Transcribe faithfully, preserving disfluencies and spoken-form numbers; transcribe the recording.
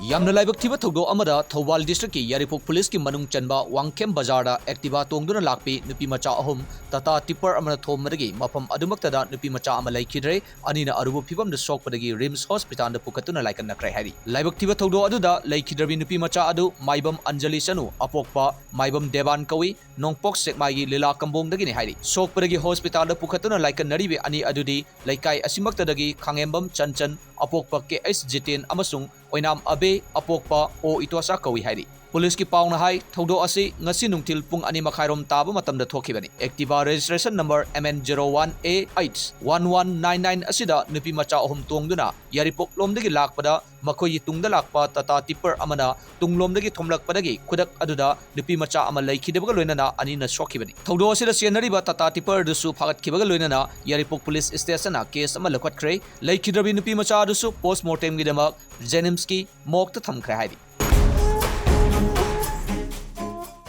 ꯌꯥꯝꯅ ꯂꯥꯏꯕꯛ ꯊꯤꯕ ꯊꯧꯗꯣꯛ ꯑꯃꯗ ꯊꯧꯕꯥꯜ districtꯀꯤ ꯌꯥꯏꯔꯤꯄꯣꯛ policeꯀꯤ ꯃꯅꯨꯡ ꯆꯟꯕ ꯋꯥꯡꯈꯦꯝ ꯕꯖꯥꯔꯗ Activa ꯇꯣꯡꯗꯨꯅ ꯂꯥꯛꯄꯤ ꯅꯨꯄꯤ ꯃꯆꯥ ꯑꯍꯨꯝ Tata Tipper ꯑꯃꯅ ꯊꯣꯝꯕꯗꯒꯤ ꯃꯐꯝ ꯑꯗꯨꯃꯛꯇꯗ ꯅꯨꯄꯤ ꯃꯆꯥ ꯑꯃ ꯂꯩꯈꯤꯗ꯭ꯔꯦ꯫ ꯑꯅꯤꯅ ꯑꯔꯨꯕ ꯐꯤꯚꯝꯗ ꯁꯣꯛꯄꯗꯒꯤ RIMS hospitalꯗ ꯄꯨꯈꯠꯇꯨꯅ ꯂꯥꯏꯀꯠꯅꯈ꯭ꯔꯦ ꯍꯥꯏꯔꯤ꯫ ꯂꯥꯏꯕꯛ ꯊꯤꯕ ꯊꯧꯗꯣꯛ ꯑꯗꯨꯗ ꯂꯩꯈꯤꯗ꯭ꯔꯕꯤ ꯅꯨꯄꯤ ꯃꯆꯥ ꯑꯗꯨ ꯃꯥꯏꯕꯝ ꯑꯟꯖꯂꯤ ꯆꯅꯨ, ꯑꯄꯣꯛꯄ ꯃꯥꯏꯕꯝ ꯗꯦꯕꯥꯟ ꯀꯧꯏ, ꯅꯣꯡꯄꯣꯛ ꯁꯦꯛꯃꯥꯏꯒꯤ ꯂꯤꯂꯥ ꯀꯝꯕꯣꯡꯗꯒꯤꯅꯤ ꯍꯥꯏꯔꯤ꯫ ꯁꯣꯛꯄꯗꯒꯤ hospitalꯗ ꯄꯨꯈꯠꯇꯨꯅ ꯂꯥꯏꯀꯠꯅꯔꯤꯕꯤ ꯑꯅꯤ ꯑꯗꯨꯗꯤ ꯂꯩꯀꯥꯏ ꯑꯁꯤꯃꯛꯇꯗꯒꯤ ꯈꯥꯉꯦꯝꯕꯝ ꯆꯟꯆꯟ, ꯑꯄꯣꯛꯄ ꯀꯦ ꯑꯩꯆ ꯖꯤꯇꯦꯟ ꯑꯃꯁꯨꯡ ꯑꯣꯏꯅꯥꯝ ꯑꯕꯦ, ꯑꯄꯣꯛꯄ ꯑꯣ ꯏꯇꯣꯆꯥ ꯀꯧꯏ ꯍꯥꯏꯔꯤ꯫ Policeꯀꯤ ꯄꯥꯎꯅ ꯍꯥꯏ, ꯊꯧꯗꯣꯛ ꯑꯁꯤ ꯉꯁꯤ ꯅꯨꯡꯊꯤꯜ ꯄꯨꯡ ꯑꯅꯤ ꯃꯈꯥꯏꯔꯣꯝ ꯇꯥꯕ ꯃꯇꯝꯗ ꯊꯣꯛꯈꯤꯕꯅꯤ꯫ Activa registration number M N zero one A H one one nine nine ꯑꯁꯤꯗ ꯅꯨꯄꯤ ꯃꯆꯥ ꯑꯍꯨꯝ ꯇꯣꯡꯗꯨꯅ ꯌꯥꯏꯔꯤꯄꯣꯛꯂꯣꯝꯗꯒꯤ ꯂꯥꯛꯄꯗ ꯃꯈꯣꯏꯒꯤ ꯇꯨꯡꯗ ꯂꯥꯛꯄ Tata Tipper ꯑꯃꯅ ꯇꯨꯡꯂꯣꯝꯗꯒꯤ ꯊꯣꯝꯂꯛꯄꯗꯒꯤ ꯈꯨꯗꯛ ꯑꯗꯨꯗ ꯅꯨꯄꯤ ꯃꯆꯥ ꯑꯃ ꯂꯩꯈꯤꯗꯕꯒ ꯂꯣꯏꯅꯅ ꯑꯅꯤꯅ ꯁꯣꯛꯈꯤꯕꯅꯤ꯫ ꯊꯧꯗꯣꯛ ꯑꯁꯤꯗ ꯆꯦꯟꯅꯔꯤꯕ Tata Tipper ꯑꯗꯨꯁꯨ ꯐꯥꯒꯠꯈꯤꯕꯒ ꯂꯣꯏꯅꯅ ꯌꯥꯏꯔꯤꯄꯣꯛ police stationꯅ case ꯑꯃ ꯂꯧꯈꯠꯈ꯭ꯔꯦ꯫ ꯂꯩꯈꯤꯗ꯭ꯔꯕꯤ ꯅꯨꯄꯤ ꯃꯆꯥ ꯑꯗꯨꯁꯨ postmortemꯒꯤꯗꯃꯛ JNIMSꯀꯤ morgueꯇ ꯊꯝꯈ꯭ꯔꯦ ꯍꯥꯏꯔꯤ꯫